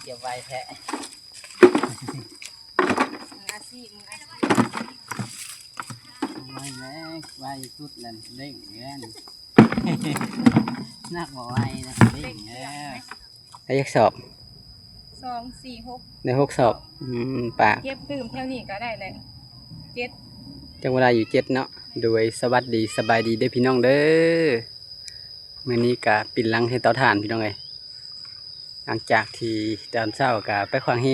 ເກັບໄວແທ້ ມືອາຊີບ ມືອາຊີບ ໄວແລ້ວ ໄວສຸດແລ້ວ ເລັ່ງແລ້ວ ນັກບໍ່ໄວນະ ເລັ່ງແລ້ວ. ໄດ້ຈັກສອບ? ສອງ ສີ່ ຫົກ ໄດ້ຫົກສອບ. ອືມ ປາກ ເກັບຕື່ມແຖວນີ້ກໍໄດ້ແຫຼະ ເຈັດ ຈັ່ງວ່າໄດ້ຢູ່ເຈັດເນາະ. ໂດຍ ສະຫວັດດີ ສະບາຍດີເດີພີ່ນ້ອງເດີ. ມື້ນີ້ກະປິ່ນຫຼັງໃສ່ເຕົາຖ່ານພີ່ນ້ອງເອີຍ. ຫຼັງຈາກທີ່ຕອນເຊົ້າກະໄປຂວາງແຫ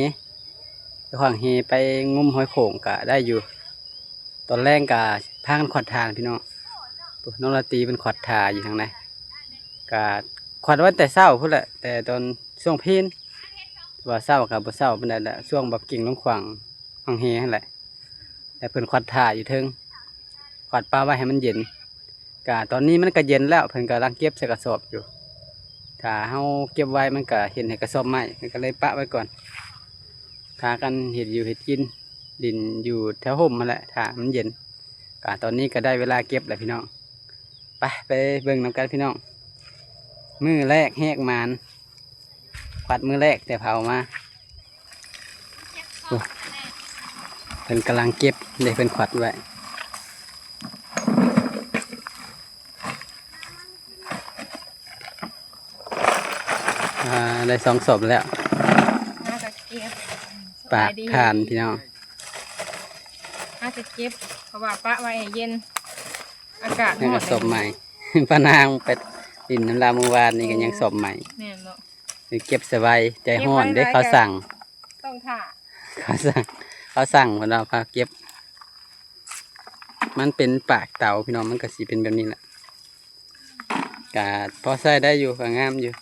ໄປຂວາງແຫ ໄປງົມຫອຍໂຂງກະໄດ້ຢູ່. ຕອນແລງກະພາກັນຂວັດຖ່ານພີ່ນ້ອງ. ໂອ້ ນ້ອງລາຕີເພິ່ນຂວັດຖ່າຢູ່ທາງໃນ ກະຂວັດໄວ້ແຕ່ເຊົ້າພຸ້ນແຫຼະ ແຕ່ຕອນຊ່ວງເພນ ວ່າເຊົ້າກະບໍ່ເຊົ້າປານໃດແຫຼະ ຊ່ວງແບບກິ່ງລົງຂວາງ ຂວາງແຫຫັ້ນແຫຼະ ແລ້ວເພິ່ນຂວັດຖ່າຢູ່ເທິງ ຂວັດປະໄວ້ໃຫ້ມັນເຢັນ. ກະຕອນນີ້ມັນກະເຢັນແລ້ວ ເພິ່ນກຳລັງເກັບໃສ່ກະສອບຢູ່. ຖ້າເຮົາເກັບໄວ້ມັນກະເຮັດໃຫ້ກະສອບໄໝ້ ເພິ່ນກະເລີຍປະໄວ້ກ່ອນ. ພາກັນເຮັດຢູ່ເຮັດກິນ ຫຼິ້ນຢູ່ແຖວຮົ່ມຫັ້ນແຫຼະ ຖ້າມັນເຢັນ. ກະຕອນນີ້ກະໄດ້ເວລາເກັບແລ້ວພີ່ນ້ອງ. ໄປ ໄປເບິ່ງນຳກັນພີ່ນ້ອງ. ມື້ແລກແຮກໝານ ຂວັດມື້ແລກແຕ່ເຜົາມາ. ໂອ້ ເພິ່ນກຳລັງເກັບເດ້ ເພິ່ນຂວັດໄວ້. ອ່າ ໄດ້ສອງສອບແລ້ວ ຫາກະເກັບ ປາກຖ່ານພີ່ນ້ອງ. ຫາກະເກັບ ເພາະວ່າປະໄວ້ໃຫ້ເຢັນ ອາກາດຮ້ອນ ກະສອບໃໝ່. ປານາງໄປຫຼິ້ນນຳລາວມື້ວານນີ້ກະຍັງສອບໃໝ່. ແມ່ນເນາະ ໄປເກັບສະໄວ ໃຈຮ້ອນເດ້ ເຂົາສັ່ງ ຕ້ອງຖ້າ ເຂົາສັ່ງ ເຂົາສັ່ງເພິ່ນວ່າພາເກັບ. ມັນເປັນປາກເຕົາພີ່ນ້ອງ ມັນກະຊິເປັນແບບນີ້ແຫຼະ. ກະພໍໃຊ້ໄດ້ຢູ່ ກະງາມຢູ່.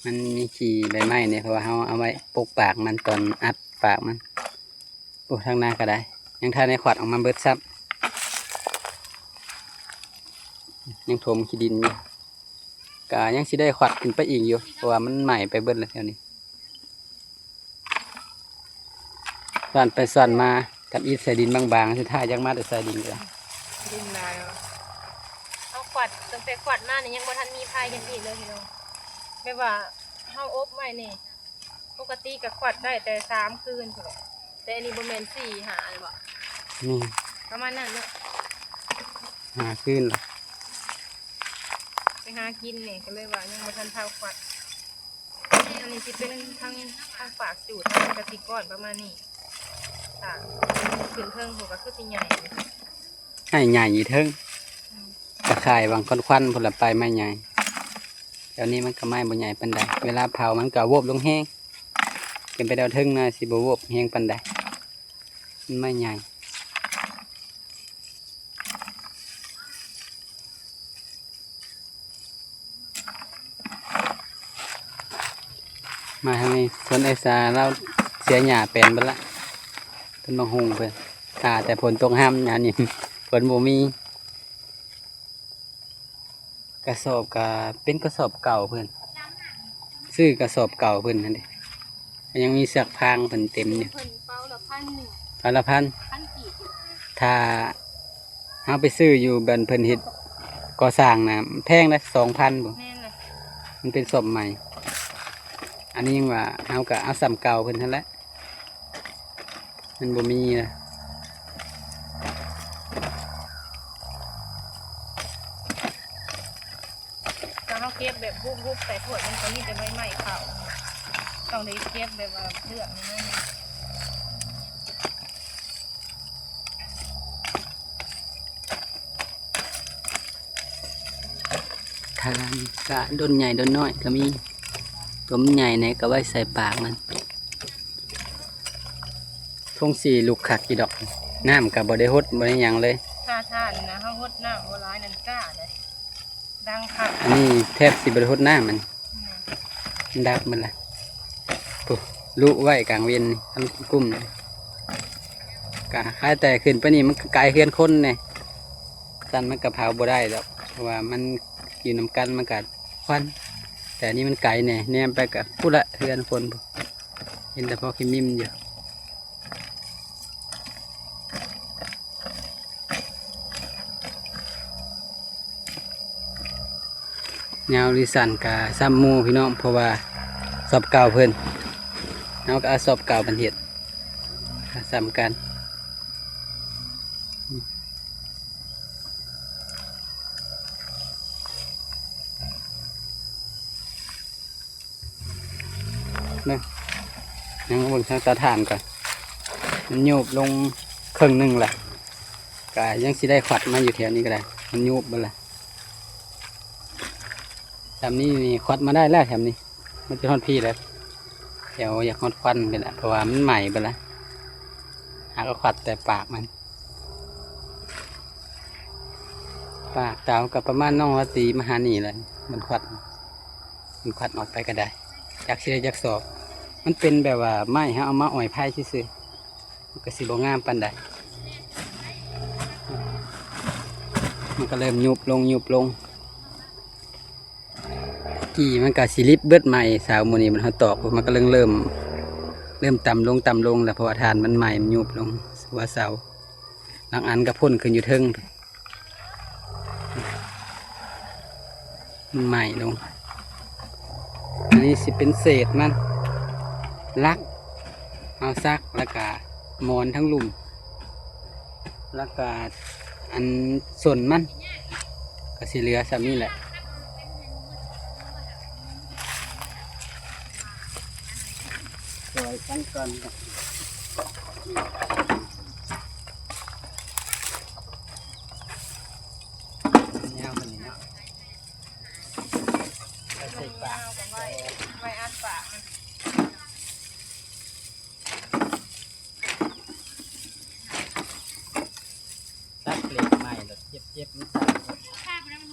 ມັນມີຂີ້ໃບໄມ້ນີ້ ເພາະວ່າເຮົາເອົາໄວ້ປົກປາກມັນ ຕອນອັດປາກມັນ. ໂອ້ ທາງໜ້າກະໄດ້ ຍັງທັນໄດ້ຂວັດອອກມາເບິດຊ້ຳ ຍັງຖົມຂີ້ດິນຢູ່. ກະຍັງຊິໄດ້ຂວັດຂຶ້ນໄປອີກຢູ່ ເພາະວ່າມັນໄໝ້ໄປເບິດແລ້ວແຖວນີ້. ສ້ອນໄປສ້ອນມາ ທຳອິດໃສ່ດິນບາງໆ ສຸດທ້າຍຈັກມາແຕ່ໃສ່ດິນກະໄດ້. ດິນຫຼາຍຫວາ ເຮົາຂວັດ ຕັ້ງແຕ່ຂວັດມານີ້ຍັງບໍ່ທັນມີໄພຍັງອີກເລີຍພີ່ນ້ອງ. ແບບວ່າເຮົາອົບໄວ້ນີ້ ປົກກະຕິກະຂວັດໄດ້ແຕ່ສາມຄືນພຸ້ນແຫຼະ ແຕ່ອັນນີ້ບໍ່ແມ່ນສີ່ຫ້າແມ່ນບໍ່? ແມ່ນ ປະມານນັ້ນເນາະ ຫ້າຄືນລະ ໄປຫາກິນນີ້ ກະເລີຍວ່າຍັງບໍ່ທັນພາຂວັດ. ອັນນີ້ຊິເປັນທາງ ທາງປາກຈູດ ທາງກະສິກອນປະມານນີ້. ຖ້າຂຶ້ນເທິງພຸ້ນກະຄືຊິໃຫຍ່ ໄມ້ໃຫຍ່ຢູ່ເທິງ ອືມ ຕາຂ່າຍຫວ່າງຄວັນໆ ພຸ້ນລະ ໄປໄມ້ໃຫຍ່. ແຖວນີ້ມັນກະໄມ້ບໍ່ໃຫຍ່ປານໃດ ເວລາເຜົາມັນກະວອບລົງແຮງ. ຂຶ້ນໄປແຖວເທິງໜ້າຊິບໍ່ວອບແຮງປານໃດ ມັນໄມ້ໃຫຍ່. ມາທາງນີ້ ສວນເອສາລາວເສຍຫຍ້າແປນເບິດລະ ຕົ້ນບັກຫຸ່ງເພິ່ນ ຖ້າແຕ່ຝົນຕົກຮຳ ຍາມນີ້ຝົນບໍ່ມີ. ກະສອບກະເປັນກະສອບເກົ່າເພິ່ນ ຊື້ກະສອບເກົ່າເພິ່ນຫັ້ນເດ ກະຍັງມີເຊືອກຟາງເພິ່ນເຕັມຢູ່. ເພິ່ນເປົາລະພັນໜຶ່ງ ເປົາລະພັນ ພັນກີບ. ຖ້າເຮົາໄປຊື້ຢູ່ບ່ອນເພິ່ນເຮັດກໍ່ສ້າງນະ ແພງນະ ສອງພັນພຸ້ນ. ແມ່ນລະ ມັນເປັນສອບໃໝ່. ອັນນີ້ຍັງວ່າເຮົາກະເອົາສ່ຳເກົ່າເພິ່ນຫັ້ນແຫຼະ. ມັນບໍ່ມີລະ ຖ້າເຮົາເກັບແບບຮຸບໆ ໃສ່ຖ້ວຍ ມັນກະມີແຕ່ໃບໄມ້ເຂົ້າ. ຕ້ອງໄດ້ເກັບແບບວ່າເລືອກໜ້ອຍໜຶ່ງ. ຖ່ານກະດົນໃຫຍ່ດົນນ້ອຍກະມີ ຕົວມັນໃຫຍ່ແດ່ກະໄວ້ໃສ່ປາກມັນ. ຄົງຊິລຸກຄັກຢູ່ດອກ ນ້ຳກະບໍ່ໄດ້ຫົດບໍ່ໄດ້ຫຍັງເລີຍ. ຖ້າຖ່ານນະ ເຮົາຫົດນ້ຳບໍ່ຫຼາຍນັ້ນກ້າເດ້ ດັງຄັກ. ອັນນີ້ແທບຊິບໍ່ໄດ້ຫົດນ້ຳ ມັນ ອືມ ມັນດັບໝົດລະ. ໂອ້ ລຸໄວ້ກາງເວັນນີ້ ຄັນກຸ້ມນີ້ ກະຄາຍແຕ່ຂຶ້ນໄປນີ້ມັນກະໄກເຮືອນຄົນແດ່ ຊັ້ນມັນກະເຜົາບໍ່ໄດ້ດອກ ເພາະວ່າມັນຢູ່ນຳກັນມັນກະຄວັນ. ແຕ່ອັນນີ້ມັນໄກແດ່ ແນມໄປກະພຸ້ນລະ ເຮືອນຄົນ ເຫັນແຕ່ພໍຄີມິມຢູ່. ຫ ຍາວຫຼືສັ້ນກະສ່ຳໝູ່ພີ່ນ້ອງ ເພາະວ່າສອບເກົ່າເພິ່ນ ເຮົາກະເອົາສອບເກົ່າເພິ່ນເຮັດ ກະສ່ຳກັນ. ເບິ່ງ ຍັງເບິ່ງທາງເຕົາຖ່ານກ່ອນ ມັນໂຍບລົງເຄິ່ງໜຶ່ງລະ ກະຍັງຊິໄດ້ຄວັດມາຢູ່ແຖວນີ້ກະໄດ້ ມັນໂຍບເບິດລະ. ສ່ຳນີ້ນີ້ຄວັດມາໄດ້ແລ້ວ ສ່ຳນີ້ ມັນຈະຮອດພີ້ແລ້ວ ແຖວຢາກຮອດຄວັນເບິດລະ ເພາະວ່າມັນໄໝ້ເບິດລະ ຫາກະຄວັດແຕ່ປາກມັນ. ປາກເຕົາກະປະມານນ້ອງລາຕີມາຫານີ້ແຫຼະ ມັນຄວັດ ມັນຄວັດອອກໄປກະໄດ້ ຈັກຊິໄດ້ຈັກສອບ ມັນເປັນແບບວ່າໄມ້ເຮົາເອົາມາອອຍໄຟຊື່ໆ ມັນກະຊິບໍ່ງາມປານໃດ ມັນກະເລີ່ມຍຸບລົງ ຍຸບລົງ. ກີ່ມັນກະຊິລິບເບິດໄມ້ ເສົາໝູ່ນີ້ມັນເຮົາຕອກ ມັນກະເລີ່ມ ເລີ່ມ ເລີ່ມຕ່ຳລົງ ຕ່ຳລົງແລ້ວ ເພາະວ່າຖ່ານມັນໄໝ້ ມັນຍຸບລົງ ວ່າເສົາ ບາງອັນກະພົ້ນຂຶ້ນຢູ່ເທິງ ມັນໄໝ້ລົງ. ອັນນີ້ຊິເປັນເສດມັນ ຫຼັກ ເຮົາສັກ ແລ້ວກະໝອນທັງລຸ່ມ ແລ້ວກະອັນສົ້ນມັນ ກະຊິເຫຼືອສ່ຳນີ້ແຫຼະ. ຊ່ອຍກັນກ່ອນ ຍາວປານນີ້ເນາະ ໃສ່ປາກ ໄວ້ອັດປາກ. ຕັດເຫຼັກໃໝ່ໂລດ ເຈັບໆ ມັນສັ່ນ.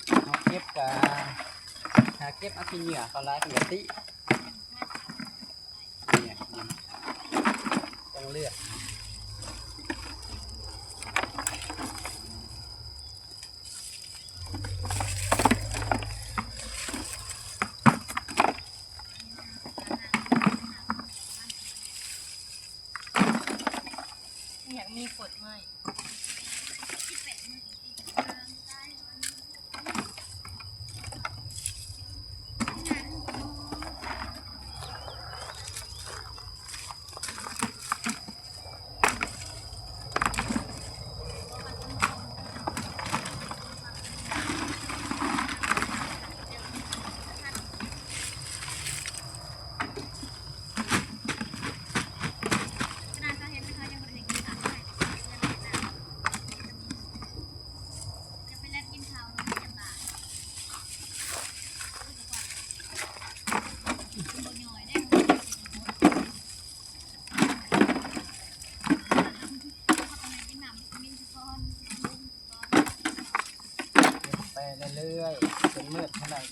ເຮົາເກັບກະ ຖ້າເກັບເອົາຂີ້ເຫຍື້ອເຂົາຫຼາຍເພິ່ນກະຕິ ນີ້ ຕ້ອງເລືອກ. ຢາກມີກົດໄມ້. ໄປເລື້ອຍໆ ຈົນມືດເທົ່ານັ້ນ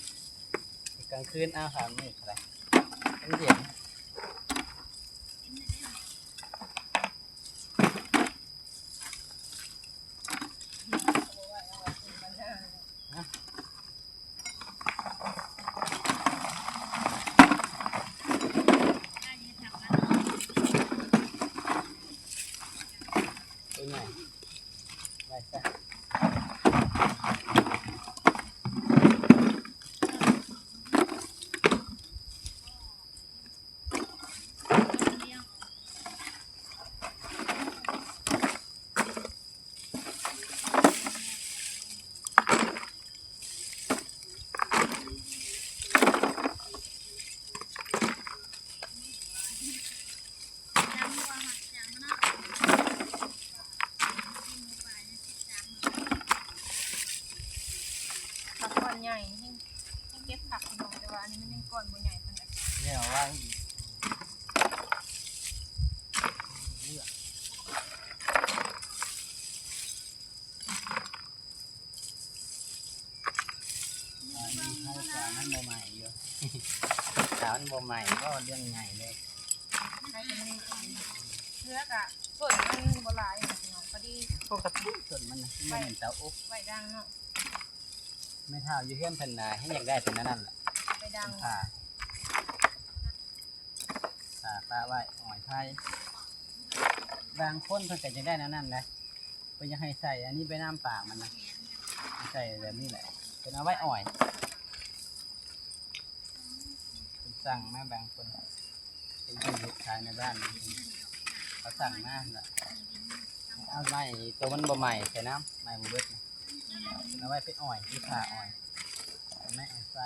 ກາງຄືນ ອ້າວ ຫາງມືດເທົ່າໃດ ມັນເຢັນ. ໂຕໃຫຍ່ ໄວ້ຊະ. ຜັກບ່ອນໃຫຍ່ແຮງ ແຮງເກັບຄັກພີ່ນ້ອງ ແຕ່ວ່າອັນນີ້ມັນຍັງກ້ອນບໍ່ໃຫຍ່ປານໃດ ແນວວາງອີກ ເລືອກ. ມັນບໍ່ໃໝ່ຢູ່ ຖ້າມັນບໍ່ໃໝ່ກໍເລື່ອງໃຫຍ່ເລີຍ. ໃຫ້ແຕ່ມັນເຫຼືອກະ ຕົ້ນມັນບໍ່ຫຼາຍເນາະ ພໍດີ ປົກກະຕິຕົ້ນມັນນະ ມັນບໍ່ແມ່ນເຕົາອົບ ໄວ້ດັງເນາະ. ແມ່ເຖົ້າຢູ່ເຮືອນເພິ່ນນະ ເຫັນຢາກໄດ້ເປັນອັນນັ້ນແຫຼະ ໄວ້ດັງ ເປັນຜ້າ ຜ້າປະໄວ້ ອ້ອຍໄພ. ບາງຄົນເພິ່ນກໍຢາກໄດ້ແນວນັ້ນນະ ເພິ່ນຢາກໃຫ້ໃສ່ອັນນີ້ໄປນຳປາກມັນນະ ໃສ່ແບບນີ້ແຫຼະ ເພິ່ນເອົາໄວ້ອ້ອຍ. ເພິ່ນສັ່ງມາ ບາງຄົນເປັນຜູ້ເຮັດຂາຍໃນບ້ານ ເຂົາສັ່ງມາຫັ້ນລະ ເອົາໄມ້ໂຕມັນບໍ່ໃໝ່ໃສ່ນຳ ໄມ້ບໍ່ເບິດນະ ເພິ່ນເອົາໄວ້ໄປອ້ອຍ ຄືຜ້າອ້ອຍ ເອົາໄມ້ອ້ອຍໃສ່.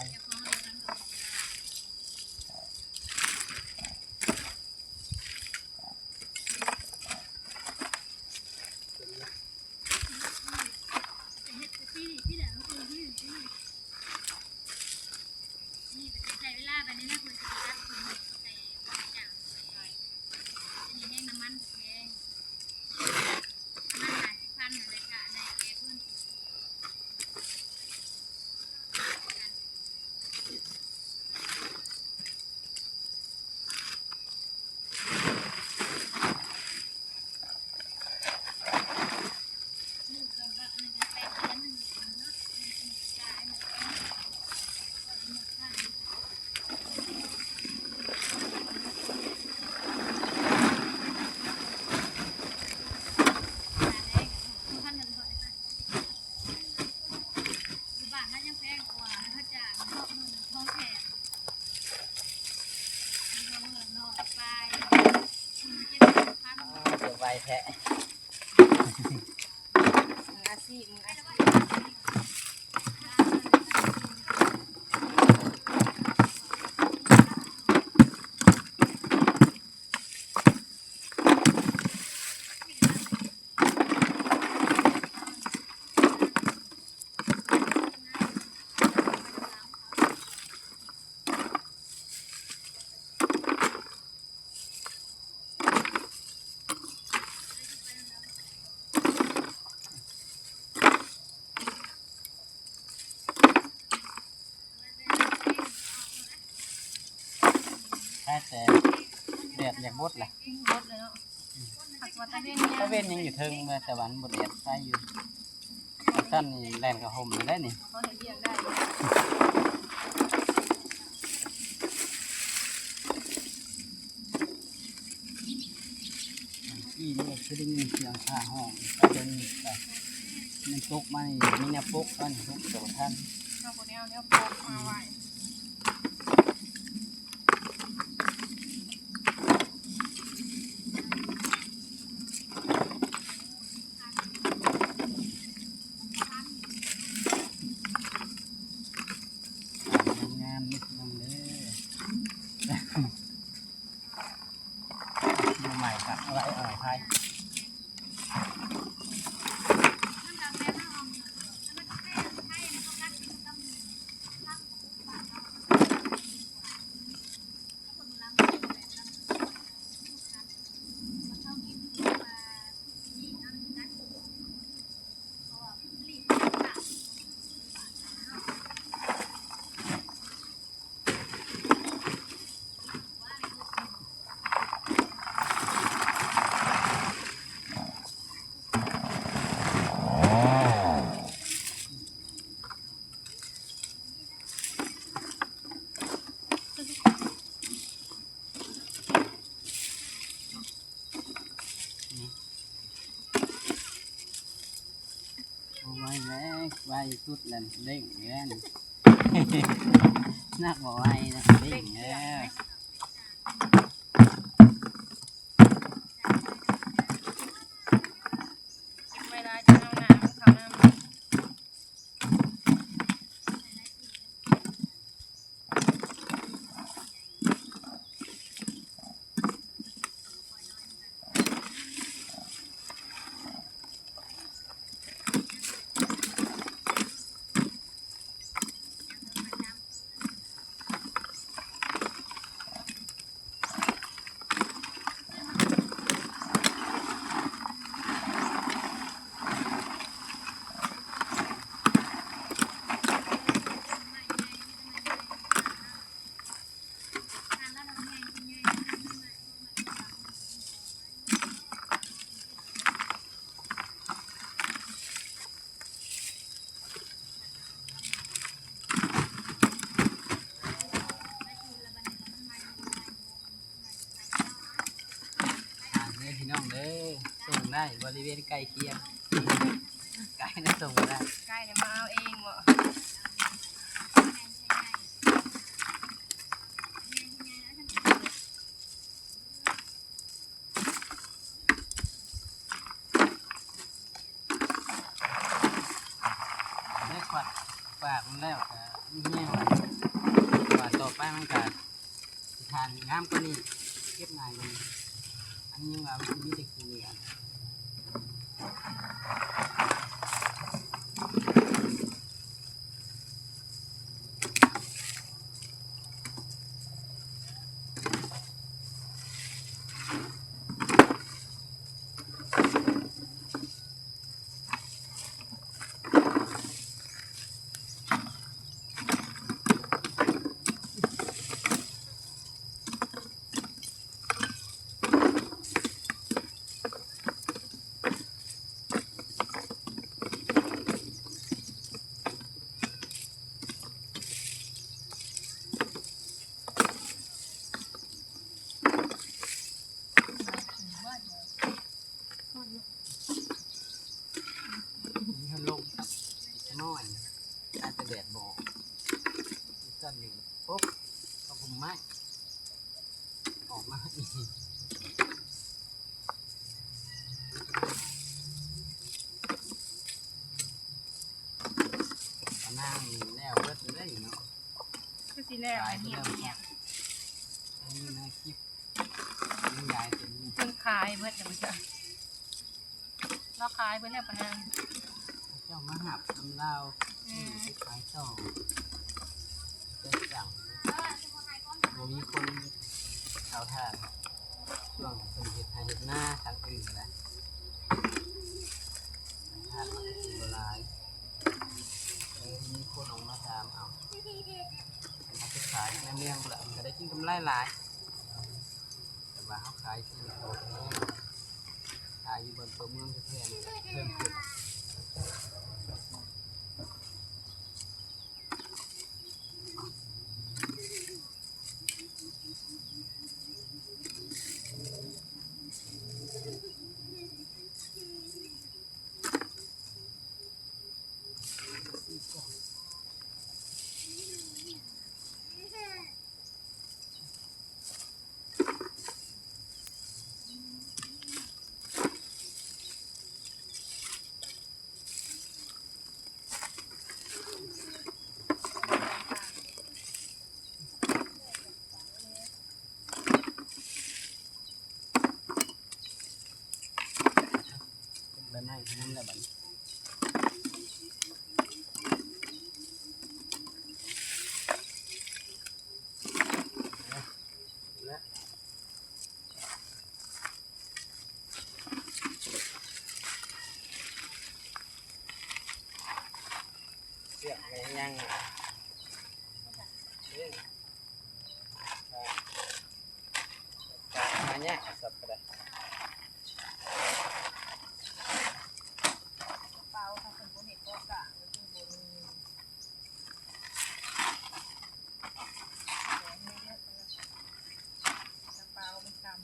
ສະບາຍແທ້ ມືອາຊີບ ມືອາຊີບ. ແຕ່ແດດຢາກບົດແຫຼະ ບົດເລີຍເນາະ ຕາເວັນຍັງຢູ່ເທິງ ແຕ່ວ່າມັນບໍ່ແດດໃສ່ຢູ່. ຊັ້ນນີ້ແລ່ນເຂົ້າຮົ່ມນີ້ແຫຼະນີ້ ພໍໄດ້ວຽກໄດ້. ອີ່ນີ້ຄືໄດ້ຍິນສຽງຟ້າຮ້ອງ ຕາເວັນນີ້ກະ ມັນຕົກມານີ້ມີແນວປົກ ຕອນນີ້ຕົກກະບໍ່ທັນ ເຮົາບໍ່ໄດ້ເອົາແນວປົກມາໄວ້. ງາມນິດໜຶ່ງເດີ ມືໃໝ່ກະເອົາໄວ້ ເອົາໄວ້ພາຍ. ບໍ່ໄຫວແລ້ວ ໄຫວສຸດແລ້ວ ເດ້ງແລ້ວນີ້ ນັກບໍ່ໄຫວນະ ເດ້ງແລ້ວ. ເກັບໄວ້ຫຼາຍ ຈະເອົາໜ້າມັນເຂົ້ານຳ. ເ ວຽນໃກ້ຄຽງ ໄກ່ນະສົ່ງບໍ່ໄດ້ ໄກ່ນະມາເອົາເອງບໍ? ໄດ້ຂວັດປາກມັນແລ້ວກະມີແຮງ ວ່າຕໍ່ໄປມັນກະ ຊິທານງາມກວ່ານີ້ ເກັບງ່າຍກວ່ານີ້ ອັນນີ້ຍັງວ່າມັນຊິມີແຕ່ຂີ້ເຫຍື້ອ. ມີພັດລົມ ນ້ອຍ ອາດຈະແດດບໍ່ອອກ ຊັ້ນນີ້ ປຸບ ເອົາຜົມໄມ້ ອອກມາອີກ ປານາງນີ້ແລ້ວເບິດເລີຍເນາະ ຄືຊິແລ້ວ ຂາຍໄປແລ້ວ ເຫຍບໆ ອັນນີ້ໃນຄລິບ ມັນຢາຍເປັນ ເພິ່ນຂາຍເບິດແລ້ວ ລາວຂາຍເບິດແລ້ວປານາງ ເຂົາເຈົ້າມາຮັບນຳລາວ ອືມ ໄປຂາຍຕໍ່ ໄປສັ່ງ ບໍ່ມີຄົນເອົາທານ ຊ່ວງເພິ່ນເຮັດໄຮ່ເຮັດນາທາງອື່ນນະ ທານມັນກໍກິນບໍ່ຫຼາຍ ເລີຍມີຄົນອອກມາຖາມເອົາ ເອົາໄປຂາຍໃນເມືອງພຸ້ນລະ ມັນກໍໄດ້ກິນກຳໄລຫຼາຍ. ແຕ່ວ່າເຮົາຂາຍທີ່ຕົວເມືອງ ຂາຍຢູ່ບ່ອນຕົວເມືອງແທ້ໆ ເພີ່ມຂຶ້ນ. ໃບໄມ້ນຳແລ້ວບັດນີ້ ແລະ ເຊືອກມັນຍັງ ເອີ ຫາຍາກສັບກະໄດ້ ເປົາ ຖ້າເພິ່ນບໍ່ເຮັດເກາະກາງ ມັນຄືບໍ່ມີ ແຂນເຍອະໆ ກະເປົາມັນຕ່ຳ.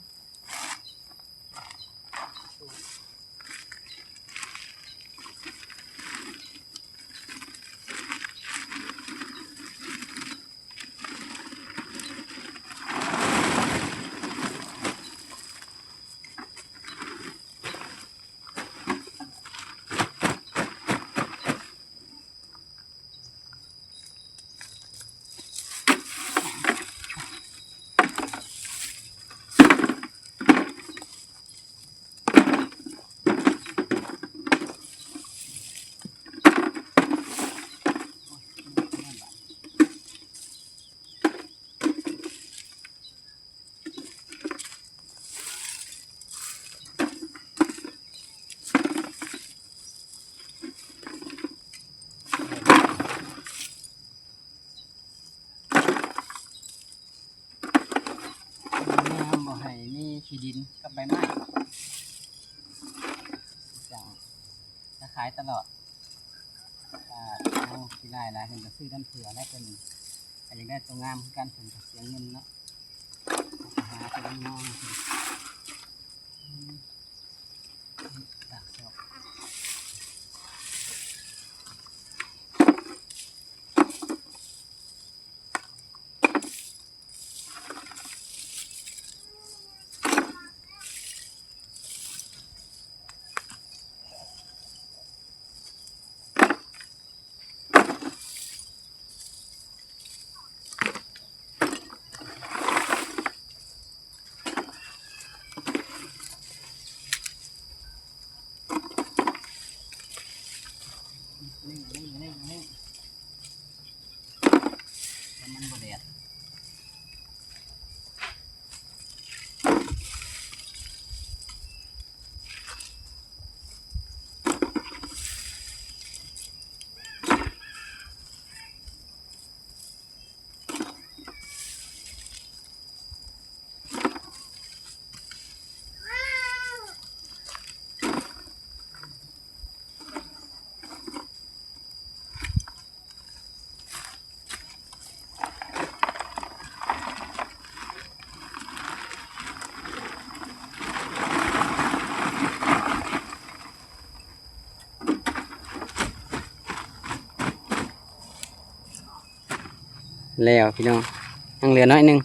ແນມບໍ່ໃຫ້ມີຂີ້ດິນກັບໃບໄມ້ ຈັ່ງຈະຂາຍຕະຫຼອດ. ຖ້າເຮົາຂີ້ຮ້າຍຫຼາຍ ເພິ່ນກໍຊື້ນຳເທື່ອ ແລະ ເພິ່ນກໍຢາກໄດ້ໂຕງາມຄືກັນ ເພິ່ນກໍເສຍເງິນເນາະ ເຮົາກໍຫາແຕ່ນ້ອຍໆ ອືມ ຕັກໃສ່ ນີ້ ນີ້ ນີ້ ນີ້ ມັນບໍ່ແດດ. ແລ້ວພີ່ນ້ອງ ຍັງເຫຼືອໜ້ອຍໜຶ່ງ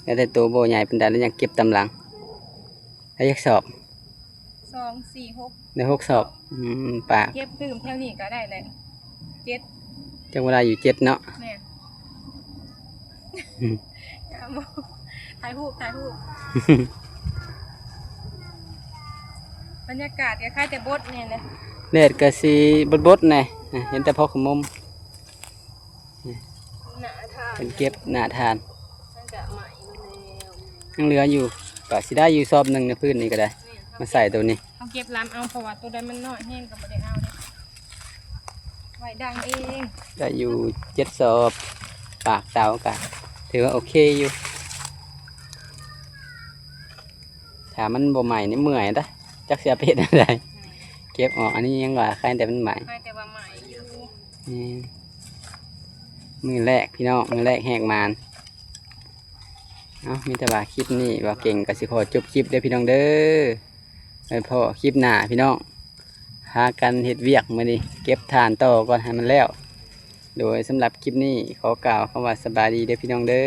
ແຕ່ໂຕບໍ່ໃຫຍ່ປານໃດ ແລ້ວຍັງເກັບຕາມຫຼັງ. ໄດ້ຈັກສອບ? ສອງ ສີ່ ຫົກ ໄດ້ຫົກສອບ. ອືມ ປາກ ເກັບຕື່ມແຖວນີ້ກໍໄດ້ແຫຼະ ເຈັດ ຈັກວ່າໄດ້ຢູ່ເຈັດເນາະ. ແມ່ນ ອືມ ຢ່າມອງ ຖ່າຍຮູບ ຖ່າຍຮູບ. ບັນຍາກາດກໍຄ້າຍແຕ່ບົດແນ່ແຫຼະ ແດດກໍຊິບົດໆແນ່ ເຫັນແຕ່ພໍຂະໝົມ. ໜ້າທານ ເພິ່ນເກັບໜ້າທານ ມັນກະໄໝ້ໝົດແລ້ວ ຍັງເຫຼືອຢູ່ ກະຊິໄດ້ຢູ່ສອບໜຶ່ງໃນພື້ນນີ້ກໍໄດ້ ແມ່ນ ມາໃສ່ໂຕນີ້ ເຮົາເກັບລຳເອົາ ເພາະວ່າໂຕໃດມັນນ້ອຍແຮງກໍບໍ່ໄດ້ເອົາເດ້ ໄວ້ດັງເອງ. ໄດ້ຢູ່ເຈັດສອບ ປາກເຕົາກະຖືວ່າໂອເຄຢູ່ ຖ້າມັນບໍ່ໄໝ້ນີ້ເມື່ອຍເດ້ ຈັກຊິເອົາໄປເຮັດແນວໃດ ເກັບອອກ. ອັນນີ້ຍັງວ່າໃຄແຕ່ມັນໄໝ້ ໃຄແຕ່ວ່າໄໝ້ຢູ່. ນີ້ ມື້ແລກພີ່ນ້ອງ ມື້ແລກແຫກໝານ. ເອົ້າ ມີແຕ່ວ່າຄລິບນີ້ ບ່າວເກັ່ງກໍຊິຂໍຈົບຄລິບເດີພີ່ນ້ອງເດີ ໄວ້ພໍ້ຄລິບໜ້າພີ່ນ້ອງ. ພາກັນເຮັດວຽກມື້ນີ້ ເກັບຖ່ານຕໍ່ກ່ອນໃຫ້ມັນແລ້ວ. ໂດຍ ສຳລັບຄລິບນີ້ ຂໍກ່າວຄຳວ່າສະບາຍດີເດີພີ່ນ້ອງເດີ.